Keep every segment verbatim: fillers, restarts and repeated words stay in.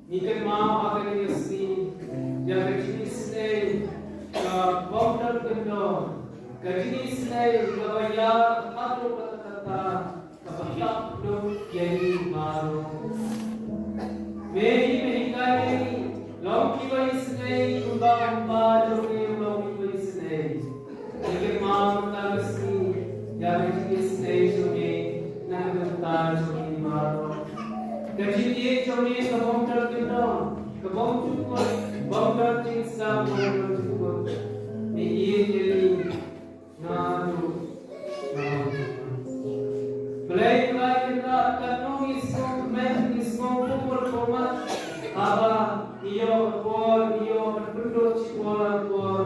Ngi kynmaw ha kane ka sngi ïa ka jingisynei kaba ym don kyndong, ka jingisynei kaba ïar haduh katta katta, kaba ïap lut ïa ngi baroh. Me hi me hikai ïa ngi, long kiba isynei kumba u Kpa jong ngi u long kiba isynei. Ngi kynmaw mynta ka sngi ïa ka jingisynei jong me na ka bynta jong ngi baroh. Ka jingïeit jong me kaba ym don kyndong, kaba ym jukut, kaba ym don jingsdang, kaba ym don jukut. Me ïeit ïa ngi naduh naduh. Blei Trai Kynrad, katno ngi sngewkmen, ngi sngewbha, haba ngi ïoh ka por, ngi ïoh ban pynduh shipor la ka por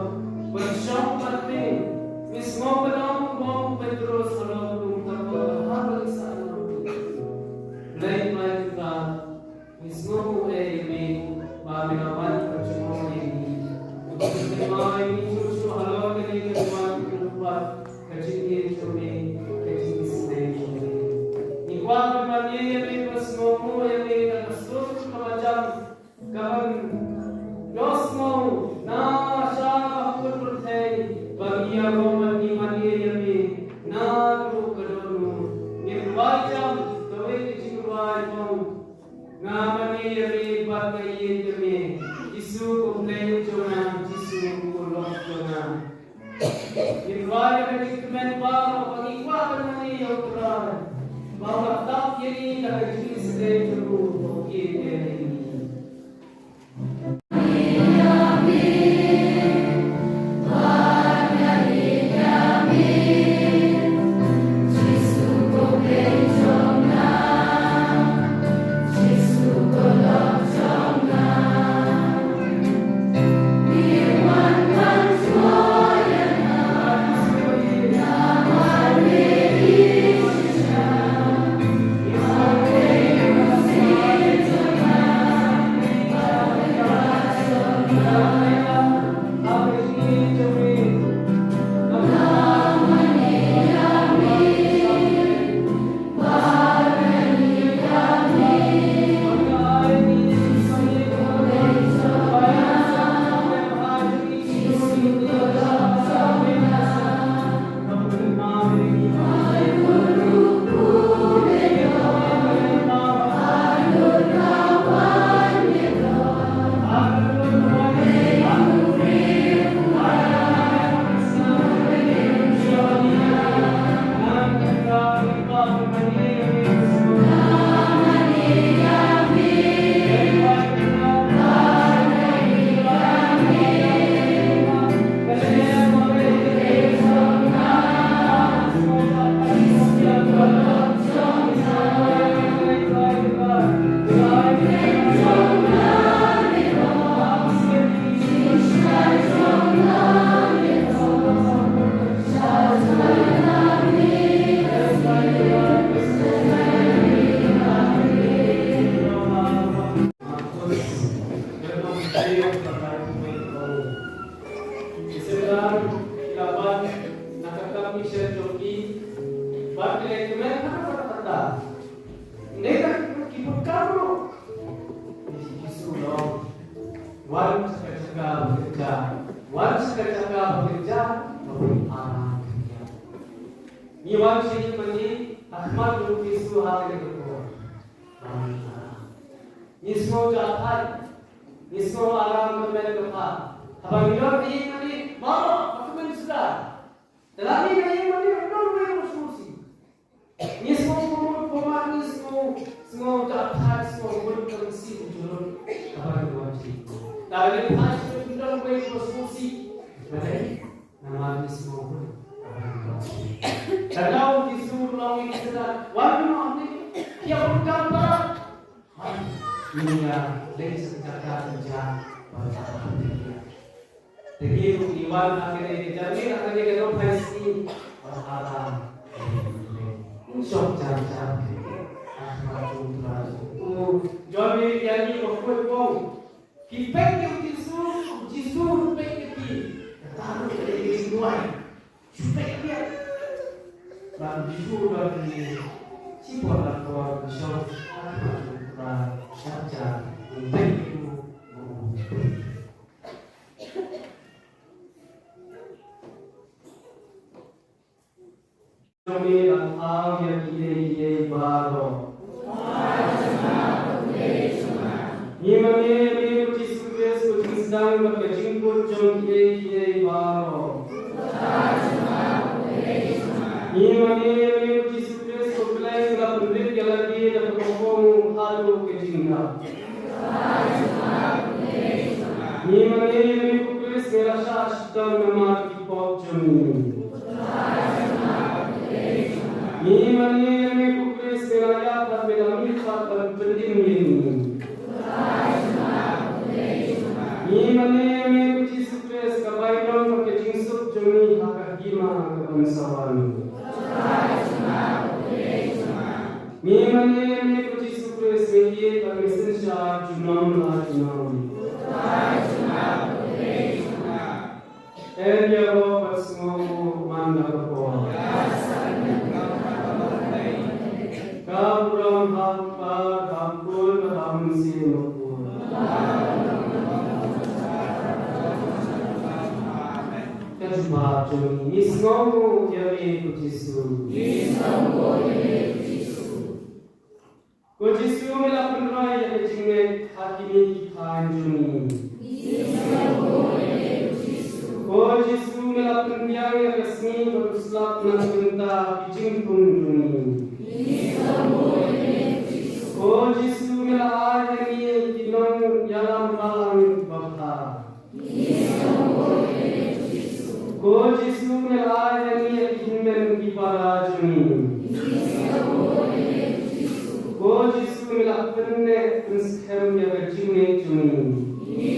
ban shong ban tieng. Ngi sngewbha ong, ong Petros halor ka lum ka por, haba ngi sah na u. Blei Trai Kynrad, ngi sngewbha ïa me ba me la wan ban jngoh ïa ngi. Ngi sngewbha ïa ngi shuh shuh halor kane ka wan ka jingïeit jong me, ka jingisynei jong me. Ngi kwah ban mane ïa me, ban sngewbha ïa me da ka sur kaba jam, kaban ïohsngew na sha ka pud pyrthei ba ngi ïaroh bad ngi mane ïa me naduh ka dohnud. Ngin duwai jam kawei ka jingrwai ba u Nga mane ïa me bad nga ïeit ïa me, Jisu ko Blei jong nga, Jisu ko Lord jong nga. Ngin duwai ïa ka jingkmen baroh ba ngi kwah ban mane ïa u Trai, ba u la tap ïa ngi da ka jingïeit jong u, ba u ïeit ïa ngi. Ki synran ki la wan na ka kam mission jong ki, bad ki la kmen kata kata kata. Ne ka ki put kam ruh. Ki Jisu long, wan sha ka jaka ba kynja, wan sha ka jaka ba kynja, ba pynpaw ïa ngi. Ngi wan sha ngi mane ha khmat jong u Jisu ha kane ka por. Ngi sngew jahthait, ngi sngew aram kyrmen kyrpad. Haba ngi don ka ïing mane, baroh ka kmen suda. Te lada ngi don ka ïing mane, don uwei uba sngewsih. Ngi sngew kumno kumno, ngi sngew, sngew jahthait, sngew bun ka mynsiem jurut. Haba ngi wan sha ngi, lada ngi phai sha ngi, don uwei uba sngewsih. Balei? Namar ngi sngew hun. Ka daw Jisu u ong ïa ki synran, wan noh hangne, ïa pun kam palat. Wan, ngin ïa leit sha ka jaka kynja bad ha kane. Te ngi ruh ngi wan ha kane ka jaka, ha kane ka jaka phai sngi bad ha kane. Ngi shong jar jar ha khmat jong u Trai. U John u ïathuh ïa ngi ba khuid bong. Ki peit ïa u Jisu, u Jisu u peit ïa ki. Kata ruh ka dei ka jingduwai. Shu peit ïa ki. Bad u Jisu u don ïa ki. Shipor la por u shong ha khmat jong u Trai. Jar jar u peit. Ïa kiei kiei baroh. Ngi mane ïa me ko Jisu Khrist, ko jingsdang bad ka jingkut jong kiei kiei baroh. Ngi mane ïa me ko Jisu Khrist, ko Blei ba la pynrit ïa lade da kaba ong haduh ka jingkah. Ngi mane ïa me ko Khrist, me la shah shitom namar ki pop jong ngi. Ngi mane ïa me ko Khrist, me la ïap bad me la mihpat ban pynim ïa ngi. Ngi mane ïa me ko Jisu Khrist, ka bainong bad ka jingsuk jong ngi ha ka hima ka ban sa wan. Ngi mane ïa me ko Jisu Khrist, me ïeit bad me synshar junom la junom. Em ïaroh bad sngewnguh man la ka por. Ka burom ha u Kpa, ha u Khun bad ha u Mynsiem Bakhuid. Ka jubab jong ngi, ngi sngewnguh ïa me ko Jisu. Ko Jisu, me la pynroi ïa ka jingngeit ha kine ki thaiñ jong ngi. Ko Jisu, me la pynbiang ïa ka sngi bad u slap na ka bynta ki jingthung jong ngi. Ko Jisu, me la ai ïa ngi ki nongïalam balang babha. Ko Jisu, me la ai ïa ngi ïa ki hynmen ki para jong ngi. Ko Jisu, me la pynneh pynskhem ïa ka jingngeit jong ngi.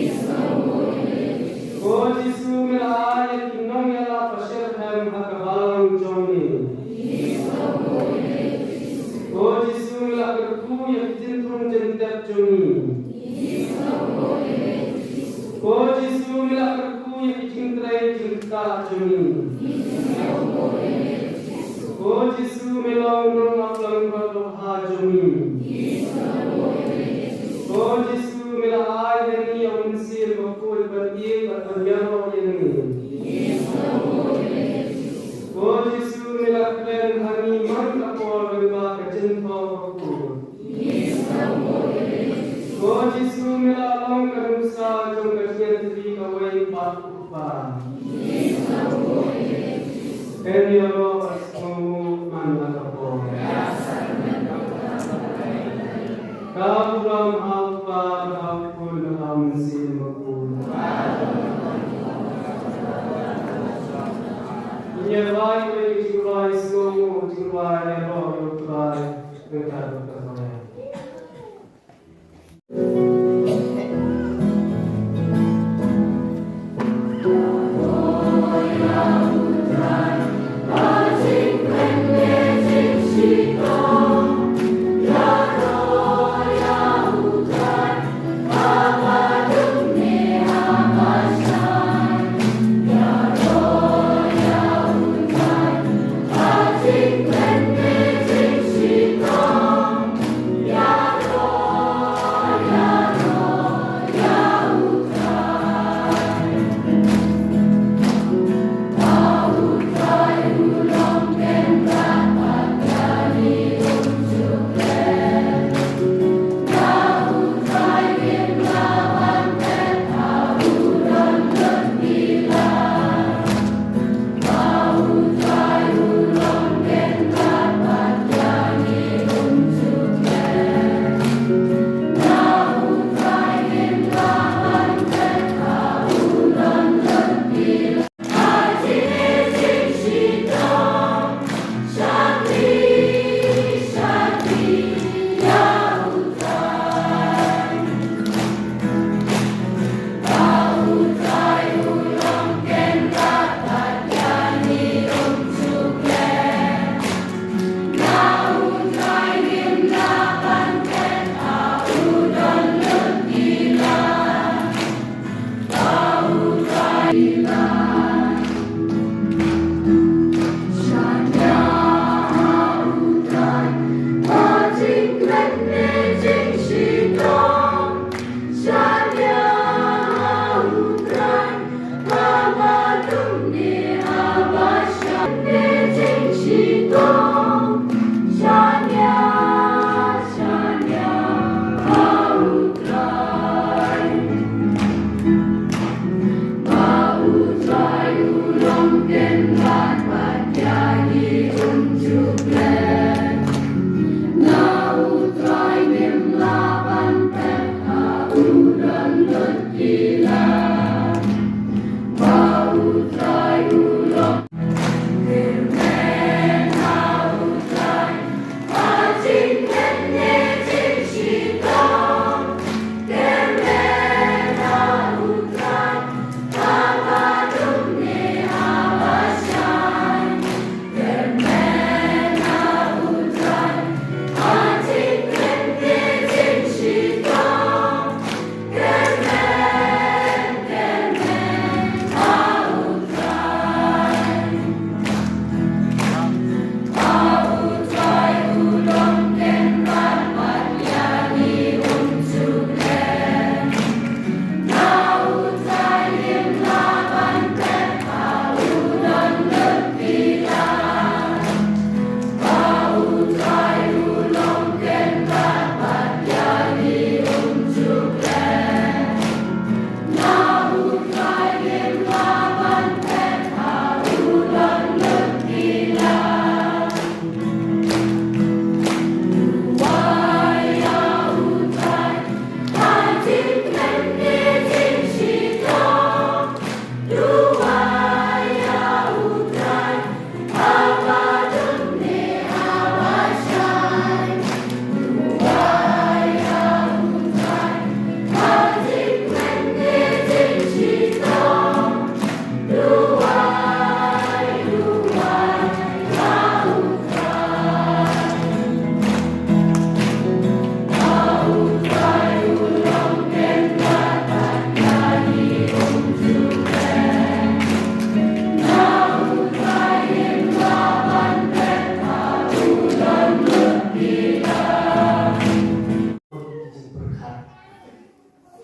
Ko Jisu, me la ai ïa ki nongïalap ba shitrhem ha ka balang jong ngi. Ko Jisu, me la kyrkhu ïa ki jingthung jingtep jong ngi. Ko Jisu, me la kyrkhu ïa ki jingtrei jingktah jong ngi. Ko Jisu, me long nongap langbrot babha jong ngi. Ko Jisu, me la ai ïa ngi ïa u Mynsiem Bakhuid ban ïeit bad ban ïaroh ïa ngi. Ko Jisu, me la kren ha ngi man ka por lyngba ka jingthoh bakhuid. Ko Jisu, me la long ka nuksa jong ka jingïatylli kawei bad u Kpa. Em ïaroh bad sngewnguh man la ka por. Ka burom ha u Kpa, ha u Khun, ha u Mynsiem Bakhuid. Ngin ïa rwai ïa ka jingrwai sngewnguh, jingrwai ïaroh ïa u Trai. Ryngkat bad ka rwai.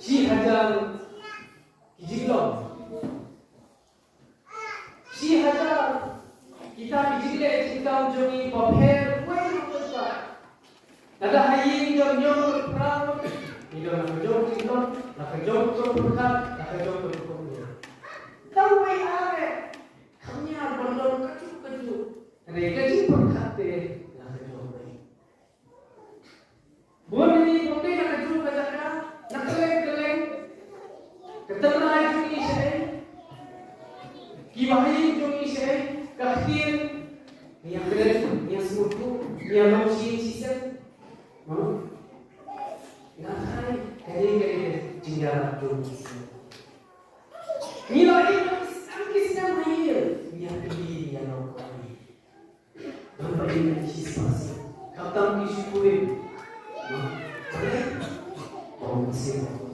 Shi hajar ki jinglong. Shi hajar kita ki jingleh jingkam jong ngi bapher wei na ka jong ka. Lada ha ïing don hynñiew ngut phra ngut, ngi don la ka jong ka jinglong, la ka jong ka pyrkhat, la ka jong ka pyrkhat. Tang wei ar eh, kham ñiar ban don kajuh kajuh. Hynrei ka jingpyrkhat te la ka jong wei. Bun ngi bun ngi na kajuh ka jaka, na kylleng kylleng. Ka tynrai jong ngi shaei, ki bahaïing jong ngi shaei, ka ktien, ngi ïakren, ngi ïasngewthuh, ngi ïalong shisien shisien. Nga tharai kane ka dei ka jingïarap jong ngi. Ngi la ïoh ki snem ki snem ha ïing, ngi ïakylli, ngi ïalong kawei. Don ba ïeit ki spah sien, khamtam ki shu kurim. Ba ïeit, ba ym sien ba kut.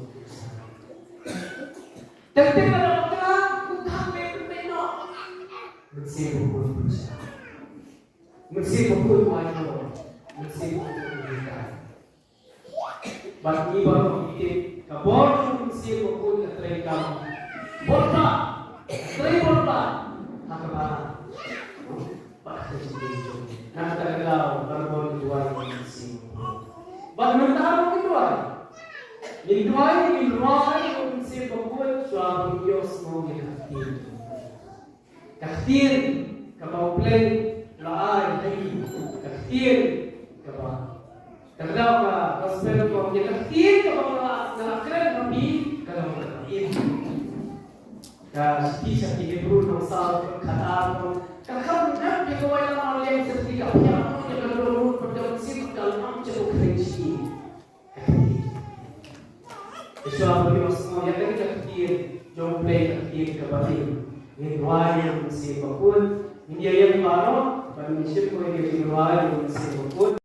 Teng teng lada bakla, u kham leh pynbeit noh. Mynsiem bakhuid pynshai. Mynsiem bakhuid wai halor. Mynsiem bakhuid pynhikai. Bad ngi baroh ngi tip ka bor jong u Mynsiem Bakhuid ka trei kam bor bha, ka trei bor bha ha ka balang bad ha ka jingim jong ngi. Na kata ka daw, baroh ngi duwai ïa u Mynsiem Bakhuid. Bad mynta ruh ngi duwai, ngin duwai, ngin rwai ïa u Mynsiem Bakhuid shuwa ba ngin ïohsngew ïa ka ktien. Ka ktien kaba U Blei la ai ha ngi, ka ktien kaba, ka daw ka gospel ka ong, ka ktien kaba nga la, nga la kren ha phi ka long kaba im. Ka shithi sha ki Hebru lyngsaw khatar ka ong, ka kham dap ïa ka wai lam arliang syrti ka phiah ïa ka dohnud bad ka mynsiem ka lam sha u kren shi. Shuwa ba ngin ïohsngew ïa kane ka ktien jong U Blei, ka ktien kaba im, ngin rwai ïa u Mynsiem Bakhuid. Ngin ïa ïeng baroh bad ngin shim ïa ka jingrwai ïa u Mynsiem Bakhuid.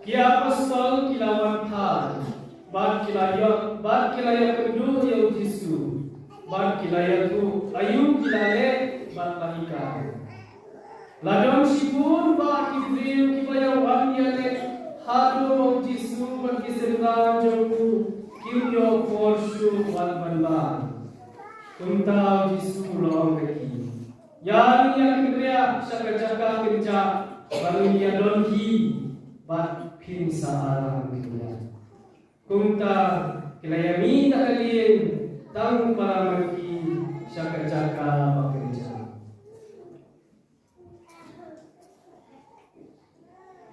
Ki apostol ki la wan phai, bad ki la ïa, bad ki la ïakynduh ïa u Jisu, bad ki la ïathuh aïu ki la leh bad la hikai. La don shibun bah ki briew kiba ïa wan ïaleh haduh ba u Jisu bad ki synran jong u kim ïoh por shuh wan ban wan. Kumta u Jisu u la ong ïa ki, ïa ngin ïa kynriah sha ka jaka kynjah ba ngin ïa don hi bad phin sa arang kynriah. Kumta ki la ïa mih na ka lieng tang para ma ki sha ka jaka ba kynjah.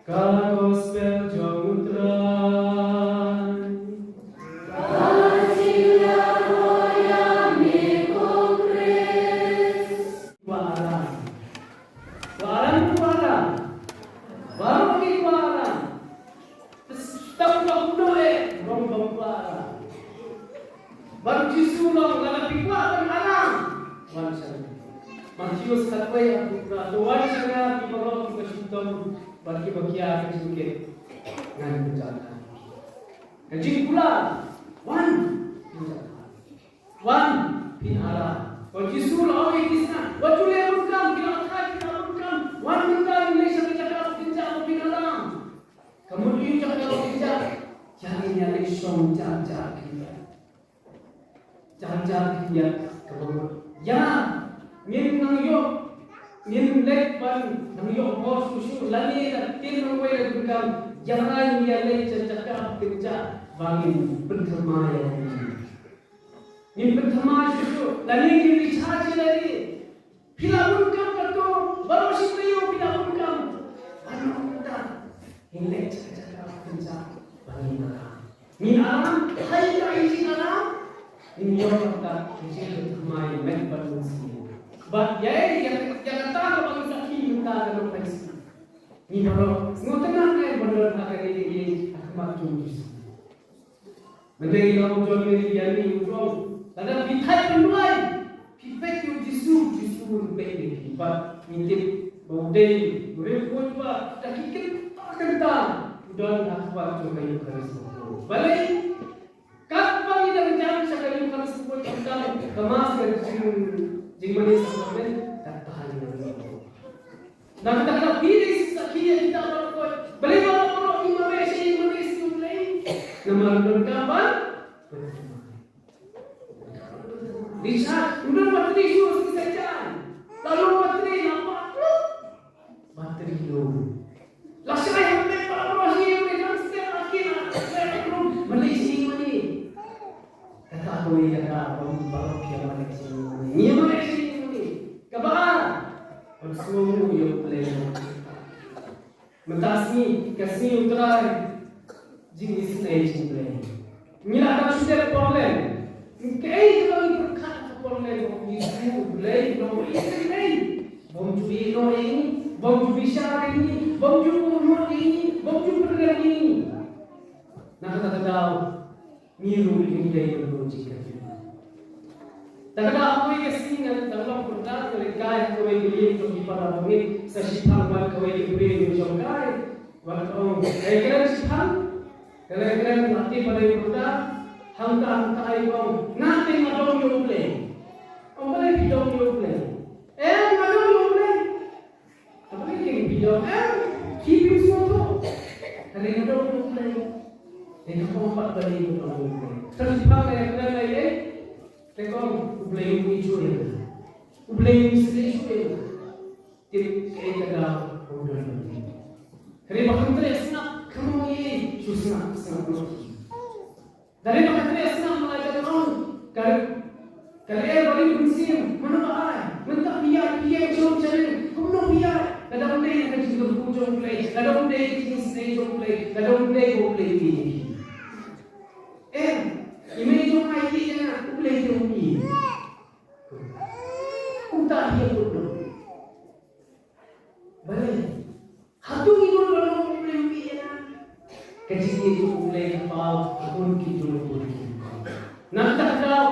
Ka Gospel jong u Trai. Matius khatwei, to wan sha nga phi baroh kiba shitom bad kiba khia ka jingkit, ngan pynjah. Ka jingkular, wan, pynjah. Wan, phin aram. Ko Jisu u la ong ïa ki snam, wat ju leh bunkam, phi la thait, phi la bunkam. Wan mynta ngin leit sha ka jaka ba kynjah, phin aram. Ka mut ïa ka jaka ba kynjah, ïa ngin ïa leit shong jar jar khyndiat. Jar jar khyndiat kaba mut. Ïa, ngin nang ïoh, ngin leit ban nang ïoh bor shuh shuh, lane da tip nang wei da bunkam, ïa ngin ïa leit sha ka jaka ba kynjah ba ngin pynthymmai ïa u. Ngin pynthymmai shuh shuh, lane ngin recharge ïa lade. Phi la bunkam katto, baroh shi taïew phi la bunkam. Ano da, ngin leit sha ka jaka ba kynjah ba ngin aram. Ngin aram, ha ïa ka jingïalam, ngin ïoh ïa ka jingpynthymmai met bad mynsiem. Bad ïa, ïa, ïa kata kaba ngi sakhi mynta ka Nongpynsngi. Ngi baroh sngewtynnat ne ban don ha kane ka ïing ha khmat jong u Jisu. Mynta ngi la ong John Mary Vianney u ong, lada phi thait pynduwai, phi peit ïa u Jisu, u Jisu un peit ïa phi. Bad ngi tip ba u dei u riewkhuid ba da ki kynta kynta u don ha khmat jong ka Eucharist bakhuid. Balei? Katba ngi dang jan sha ka Eucharist bakhuid, kynta ka Mass, ka jing, jingmane sakrament, katba ngi dang jan. Na kata ka daw phi dei sakhi ïa kita baroh. Balei baroh baroh ngi mareh sha ïing mane sngi U Blei? Namar u donkam ban Richard, u don batri shuh sngi Saitjaiñ. La long batri, la pat batri long. Lashai ha pdeng baroh baroh sha ïing mane, nang step ha ki, la step ha ki. Mareh sha ïing mane. Kata kawei kata, baroh baroh ki ïa mareh sha ïing mane. Ngi ïa mareh sha ïing mane. Kaba ar, ban sngewnguh ïa U Blei. Mynta sngi, ka sngi U Trai, jingisynei jong U Blei. Ngi la dang shu dep por lem. Kaei kaba ngi pyrkhat ha por lem, ba U Blei, U Blei u nang isynei. Bym ju ïehnoh ïa ngi, bym ju bishar ïa ngi, bym ju bynrap ïa ngi, bym ju pynrem ïa ngi. Na kata ka daw, ngi ruh ngi dei ban long jingkyrkhu. Te ka dei ha kawei ka sngi ngan dang long pyrta, nga leit kai ha kawei ka ïing jong ki para bangeit, sa shiphang wan kawei ka briew jong kai. Wan ong, "Ei, kren shiphang." Kren kren, la tip ba dei pyrta. Hangta hangta ei ong, "Nga te nga dom ïa U Blei." Ong, "Balei phi dom ïa U Blei?" "Em, nga dom ïa U Blei." Haba ngi ïeng phi ong, em, phi phi sngewthuh. Hynrei nga dom ïa U Blei. Te ka ong pat balei nga dom ïa U Blei. Te phi phah ïa U Blei, eh? Te ka ong U Blei um ïeit shuh ïa nga. U Blei um isynei shuh ïa nga. Tip kaei ka daw ba u don ïa U Blei. Hynrei ba kyntrei sngap, kumno ngi shu sngap, sngap noh. Lada ka trei sngap ma la jong ong, ka, ka lyer ba rit mynsiem, mano ba ai? Mynta phi ïaid, phi ïaid jong channel, kumno phi ïaid? Lada ym dei ka jingkyrkhu jong U Blei, lada ym dei ka jingisynei jong U Blei, lada ym dei ba U Blei u ïeit ïa phi. Em, i mei jong nga i ïeit ïa nga, U Blei te um ïeit. Kumta hi kumno. Balei? Hato ngi don ban ong U Blei u ïeit ïa nga? Ka jingïeit jong U Blei ka paw ha bun ki jong bun ki. Na kata ka daw,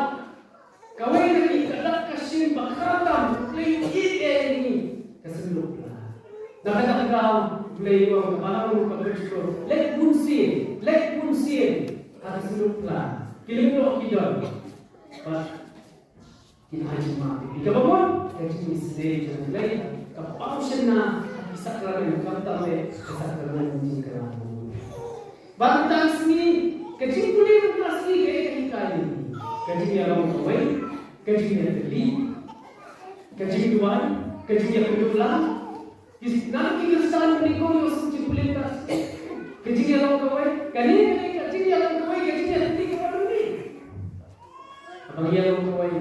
kawei na ki ka dak ka shin ba khamtam U Blei u ïeit ïa ngi, ka synduk pla. Na kata ka daw, U Blei u ong, ka balang ruh ka kyrkhu, leit bun sien, leit bun sien ha ka synduk pla. Ki lyngdoh ki don. Bad kin ai jingmap ïa phi. Kaba bud, ka jingisynei jong U Blei ka paw shynna ha ki sakramen, khamtam eh ka sakramen jingkyrkhu. Bad mynta sngi, ka jingpule mynta sngi kaei ka hikai ïa ngi? Ka jingïalong kawei, ka jingïatylli, ka jingduwai, ka jingïakynduh lang. Ki, nang ki Khristan ba nyngkong ïoh suk jingpule mynta sngi. Ka jingïalong kawei, kane ka jingïalong kawei, ka jingïatylli kawei. Haba ngi ïalong kawei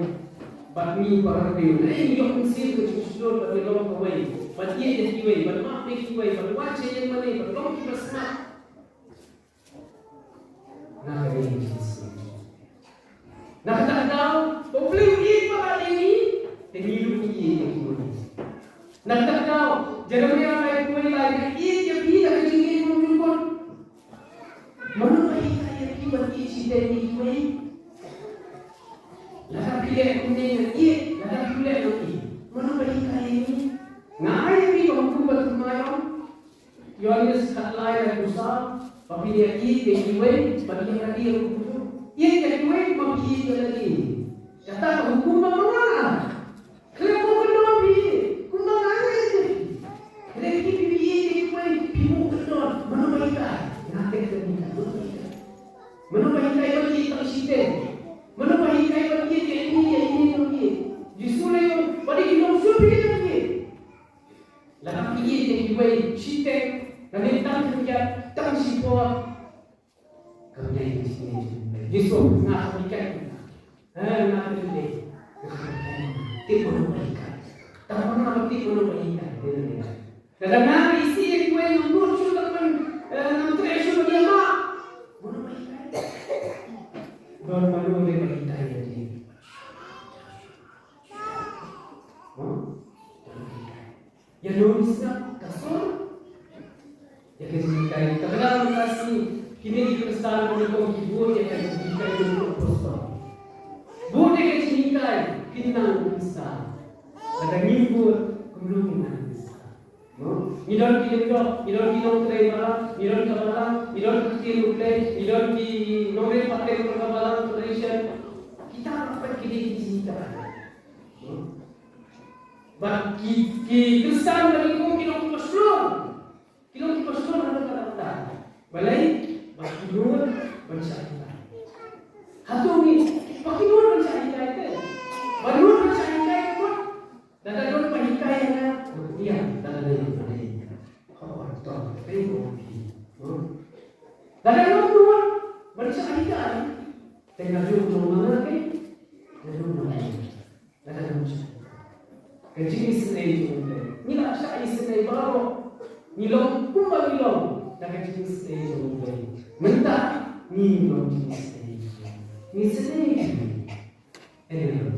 bad ngi para briew, ngi ïoh mynsiem ka jingshlur ban ïalong kawei, ban ïeit ïa kiwei, ban map ïa kiwei, ban wad sha ïing mane, ban long kiba smat. Na ka ïing jong U Jisu. Na kata ka daw, ba U Blei u ïeit palat ïa ngi, te ngi ruh ngi ïeit ïa kiwei. Na kata ka daw, Jeremaïah lai kawei lai, nga ïeit ïa phi da ka jingïeit bymjukut. Mano ba hikai ïa phi ban ïeit shiteng ïa kiwei? Lada phi leh kumne ngan ïeit, lada phi leh ngan ïeit. Mano ba Nga ai ïa phi ka hukum ba thymmai, ong Ïoannis khatlai, dkhot saw, ba phin ïa ïeit ïa kiwei bad ïa lade ruh kumjuh. Ïeit ïa kiwei kumba phi ïeit ïa lade. Kata ka hukum ba manga. Khlem buh kyndon phi, kumba nga ïeit ïa phi. Khlem phi, phi ïeit ïa kiwei, phi buh kyndon. Mano ba hikai? Nga tip te hikai. Mano ba hikai? Mano ba hikai ban ïeit tang shiteng? Mano ba hikai ban ïeit ïa ine, ïa ine, ïa ine? Jisu u la ong ba dei ki nongshun phi dei ban ïeit. Lada phi ïeit ïa kiwei shiteng, lane tang khyndiat, tang shipor, kam dei ka jingïeit jong U Blei. Jisu, nga kam hikai. Ha, nga kam hikai. Nga kam hikai. Tip mano ba hikai. Tang mano ba tip mano ba hikai. Lada nga isih ïa kiwei, ngam nud shuh ban, eh, ngam treh shuh ban ïa map. Mano ba hikai? Don mano ba hikai ïa ki? Huh? Don mano ba hikai? Ïa ngi sngap ka sur ïa ka jinghikai. Ka bynta mynta ka sngi kine ki Khristan ba nyngkong ki bud ïa ka jinghikai jong ki apostol. Bud ïa ka jinghikai, kin nang Khristan. Lada ngim bud, kumno kin nang Khristan? No? Ngi don ki lyngdoh, ngi don ki nongtrei balang, ngi don ka balang, ngi don ka ktien U Blei, ngi don ki nongrim pateng jong ka balang, tradition. Kita pat kine ki jinghikai. No? Bad ki, ki Khristan ba nyngkong ki long ki pastor. Ki long ki pastor ha kata ka bynta. Balei? Ba ki nud ban shah hikai. Hato ngi, ba ki nud ban shah hikai te? Ba nud ban shah hikai te mut. Lada don ba hikai ïa nga, ïa, lada don ba hikai. Hooid, to, te nud phi. Lada don nud ban shah hikai, te nga ju nud ma nga te. Nga ju nud ma nga. Lada ngim shah. Ka jingisynei jong U Blei. Ngi la shah isynei baroh. Ngi long kumba ngi long da ka jingisynei jong U Blei. Mynta ngi long jingisynei. Ngi isynei. Amen.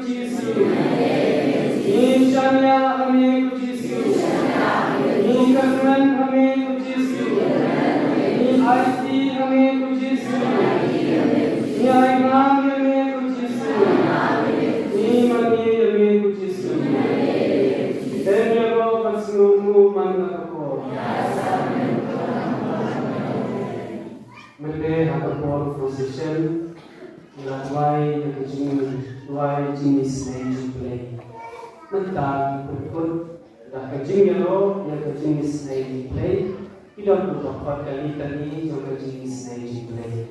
Jisu. Ngi shaniah ha me ko Jisu. Ngi kyrmen ha me ko Jisu. Ngi aiti ha me ko Jisu. Ngi aiti ha me ko Jisu. Ngi mane ïa me ko Jisu. Amen. Mynta ngi pynkut da ka jingïaroh ïa ka jingisynei jong U Blei, ki don kiba khot ka litani jong ka jingisynei jong U Blei.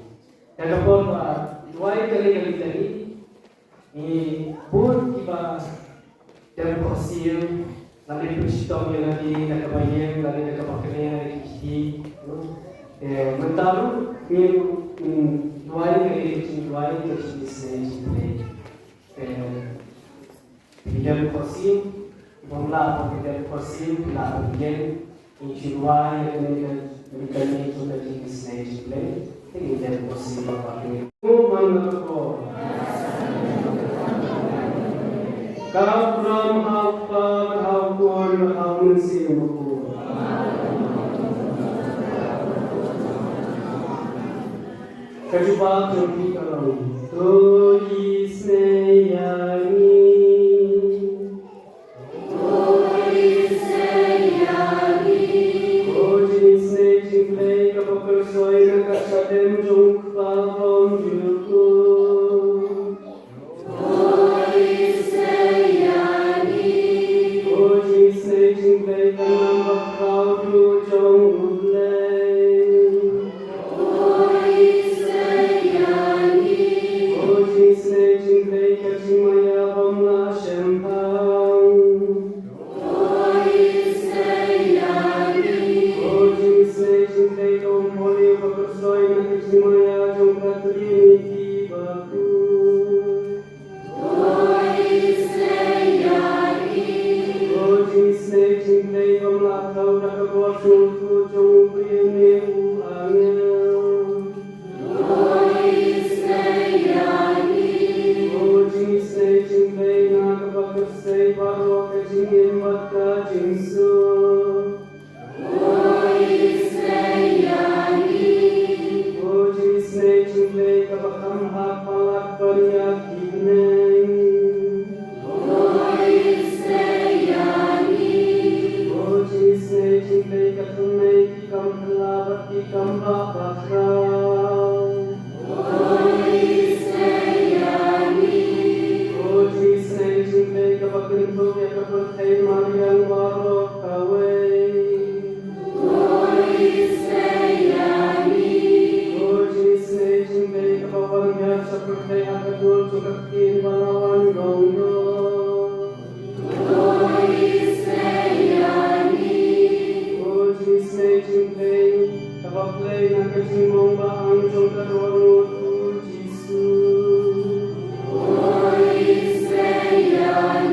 Ïa ka por ba duwai ka litani, ngi bun kiba dem khohsiew, lane pynshitom ïa lade da kaba ïeng, lane da kaba kynnoh ïa ki kti. Te mynta ruh ngin, ngin duwai ïa ka jingduwai ka jingisynei jong U Blei. Te phi dem khohsiew, bym lah ba phi dem khohsiew, phi lah ban ïeng. Ngi shu duwai ïa kane ka, ïa kane ka jingisynei jong U Blei. Te ngin dem khohsiew ba phi. Ko man la ko. Ka Abraham ha u Kpa bad ha u Khun bad ha u Mynsiem Bakhuid. Ka jubab jong ki ka long, to isynei ïa ngi. Ko jingisynei jong U Blei kaba kyrsoi na ka shadem jong U Kpa bymjukut. Ko jingisynei jong U Blei ka nam bakhraw duh jong U Blei. Ko jingisynei jong U Blei ka jingmaïa bym lah shemphang. Ko jingisynei jong U Blei ka umphol ïa u ba kyrsoi na ka jingmaïa jong ka Trinity bakhuid. Ko jingisynei jong U Blei bym lah thaw da ka bor sngewthuh jong u briew ne u angel. Ko jingisynei jong U Blei na kaba kyrsoi baroh ka jingim bad ka jingsuk. Ko jingisynei jong U Blei kaba kham hap palat ban ïa ki bneng. Ko jingisynei jong U Blei ka thymmei ki kam phylla bad ki kam bah bakhraw. Ko jingisynei jong U Blei kaba kynthup ïa ka pyrthei mariang baroh kawei. Ko jingisynei jong U Blei kaba wan biang sha pyrthei ha ka dur jong ka ktien ba la wan long noh. Ko jingisynei jong U Blei kaba plie na ka jingmong ba ang jong ka dohnud U Jisu. Ko jingisynei jong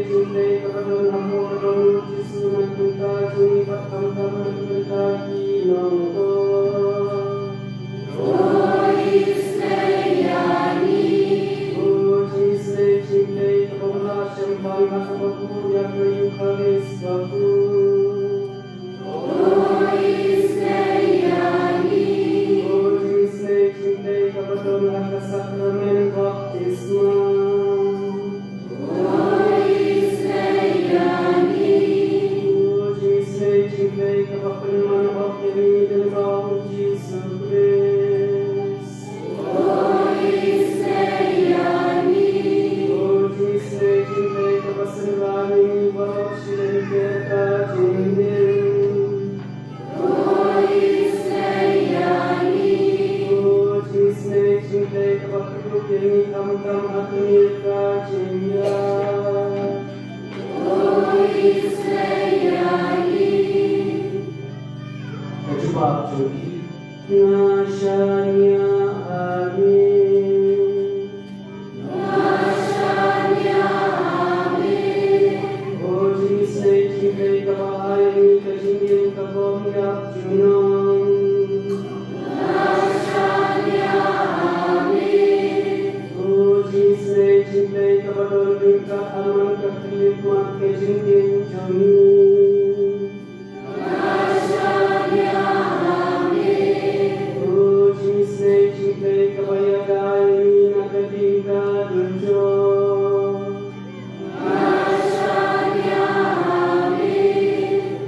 U Blei kaba don hapoh ka dohnud U Jisu na ka bynta jong ngi bad khamtam na ka bynta ki nongkor. Ko jingisynei jong U Blei kaba ym lah shemphang ha kaba buh ïa ka Eukharist bakhuid. Ko jingisynei jong U Blei kaba don ha ka sakramen baptisma. Ko jingisynei jong U Blei kaba pynman hok ïa ngi lyngba U Jisu Khrist. Ko jingisynei jong U Blei kaba synran ïa ngi baroh shilynter ka jingim. Ko jingisynei jong U Blei kaba kyrduh ïa ngi khamtam ha kane ka jingïap. Ka jubab jong ki. Nga shaniah, amen. Ko jingisynei jong U Blei kaba ai ïa ngi ka jingim ka bym ïap junom. Ko jingisynei jong U Blei kaba don ryngkat ha man ka khyllipmat ka jingim jong ngi. Ko jingisynei jong U Blei kaba ïada ïa ngi na ka ding ka dujok.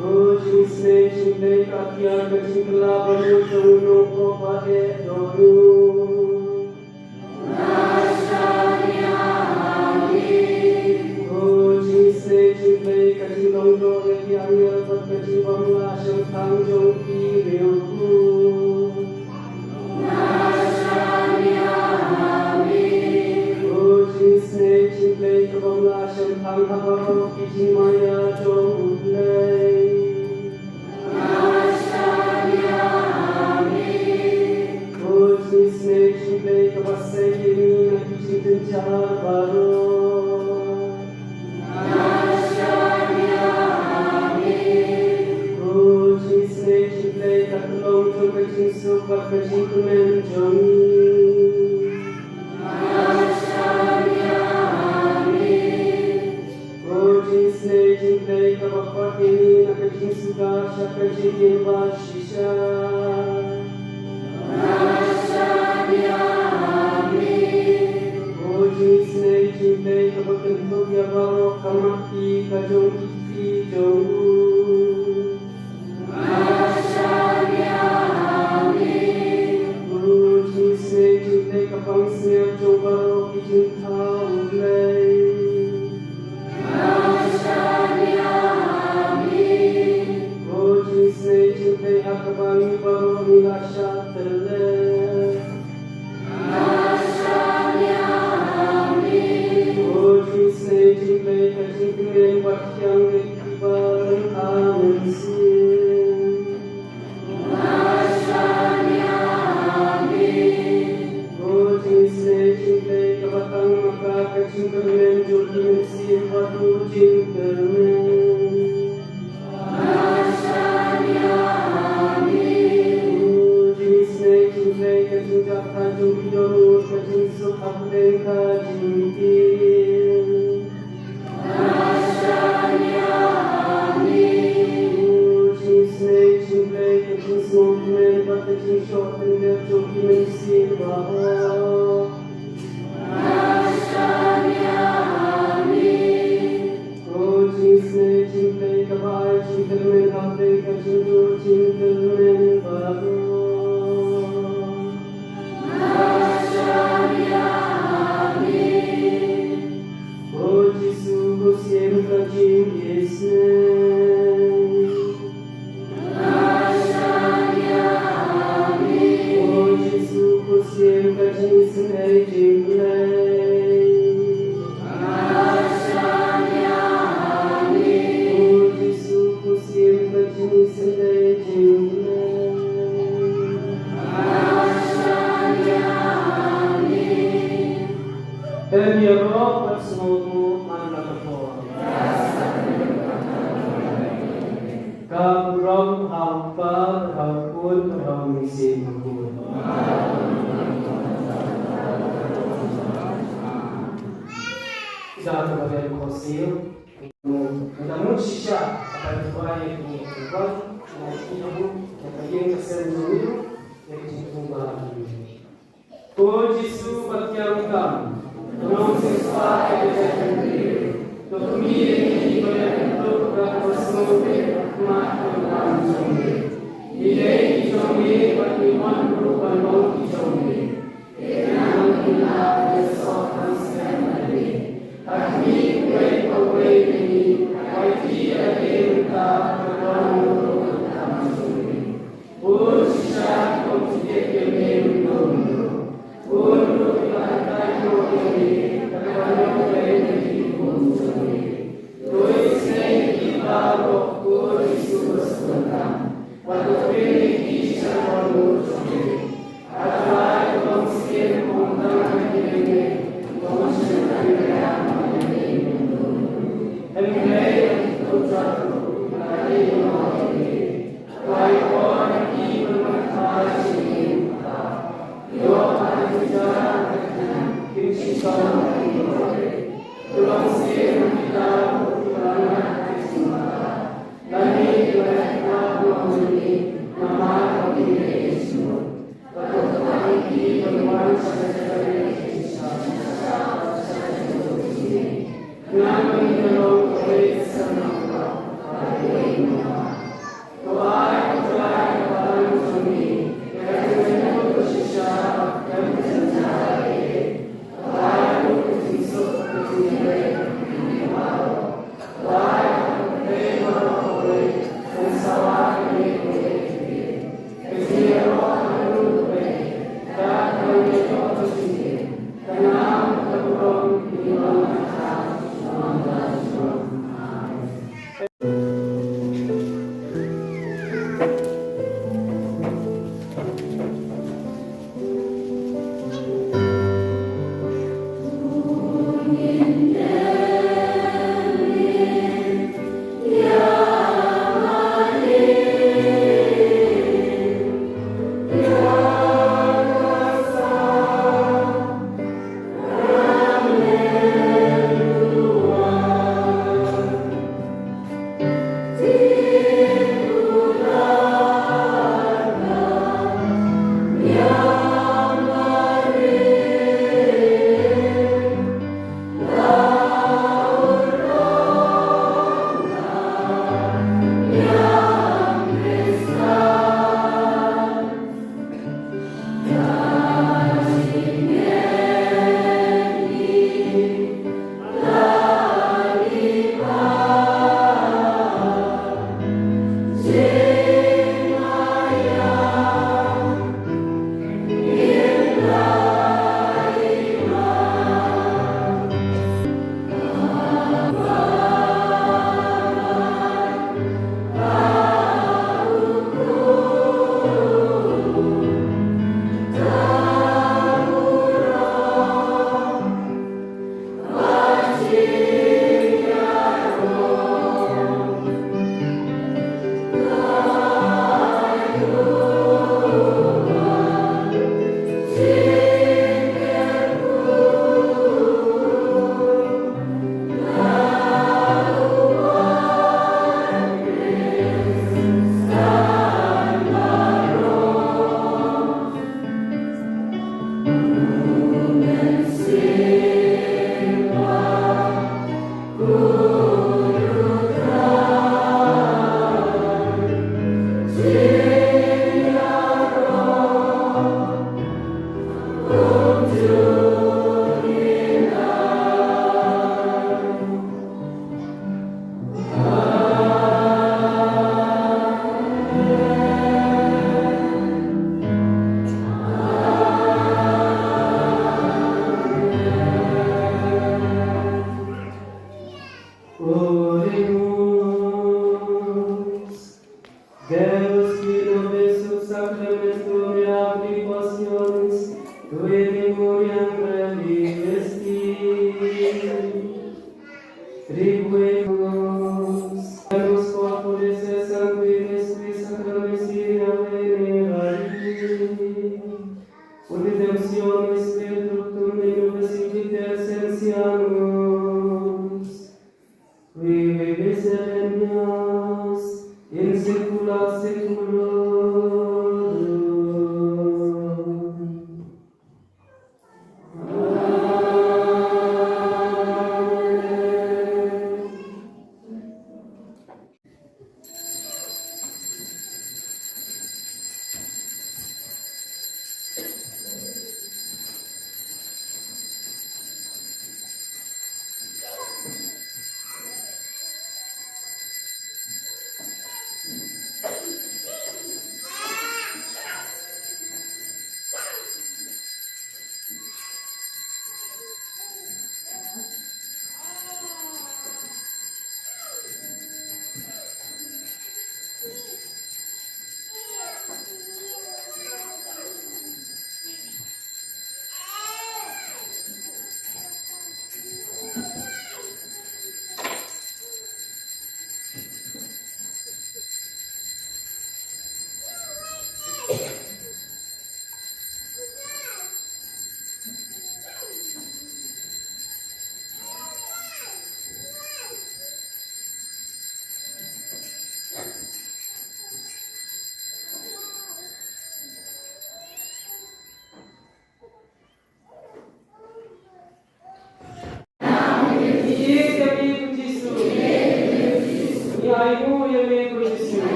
Ko jingisynei jong U Blei ka khia ka jingkylla ba mut jong u nongpop ba eh dohnud. Blei kaba ym lah shemphang ha baroh ki jingmaïa jong U Blei. Ko jingisynei jong U Blei kaba sei ïa ngi na ki jingjynjar baroh. Ko jingisynei jong U Blei ka tyllong jong ka jingsuk bad ka jingkmen jong ngi. Ko jingisynei jong U Blei kaba khot ïa ngi na ka jingsuda sha ka jingim bashisha. Ko jingisynei jong U Blei kaba kynthup ïa baroh ka mat ki ka jong ki kti jong u. Ko jingisynei jong U Blei ka pansngiat jong baroh ki jingthaw U Blei. Ko jingisynei jong U Blei ha kaba ngi baroh ngi la shah tyllep. Ko jingisynei jong U Blei ka jingkmen bad ka jingkmen kiba ryngkat mynsiem. Ko jingisynei jong U Blei kaba tang ma ka ka jingkyrmen jong ki mynsiem bad u jingkyrmen. Ko jingisynei jong U Blei ka jingjahthait jong ki dohnud ka jingsuk hapdeng ka jingim. Ko jingisynei jong U Blei ka jingsngewkmen bad ka jingshoh tyngeh jong ki mynsiem baroh. Ko jingisynei jong U Blei kaba ai jingkyrmen hapdeng ka jingduh jingkyrmen baroh. Ko Jisu, ko Syiem ka jingisynei. Ko Jisu, ko Syiem ka jingisynei jong U Blei. Ko Jisu, ko Syiem ka jingisynei jong U Blei. Em ïaroh bad sngewthuh man la ka por. Ka burom ha U Kpa, ha U Khun, ha U Mynsiem Bakhuid. Da kaba dei ka khohsiew, da mut shisha, ka bai duwai ïa ki, ïa ki, ïa ki, ïa ka ïing ka sem jong ngi, ïa ki jingthoh ba ki. Ko Jisu ba kiar kam, nong shisha ïa ka jingthoh. To khmih ïa ngi ba ngi ïa ka jingthoh ba sngewthuh ma ka kam jong ngi. Ngi dei ki jong ngi bad ngi mon ruh ban long ki jong ngi. Te nang ngi la ïa soh ban sngewthuh. Hynrei uwei pa uwei na ngi, ïa ki ïa ka jingthoh ba long ruh ka kam jong ngi. Bun shisha ki bym jied ïa me ruh. Bun ruh kiba attack ïa me, da kaba long ïa me ki bun jong me. To isynei ïa ki baroh ko Jisu ba sngewthuh. Bad to pynlong ïa ki sha ka bynta jong me. Requiescat nos qua, Sancte Misericordiae Dei, Sacramentum Misericordiae Dei, ut redemptione spirituum tuum, in nobis iudicator Salesianum.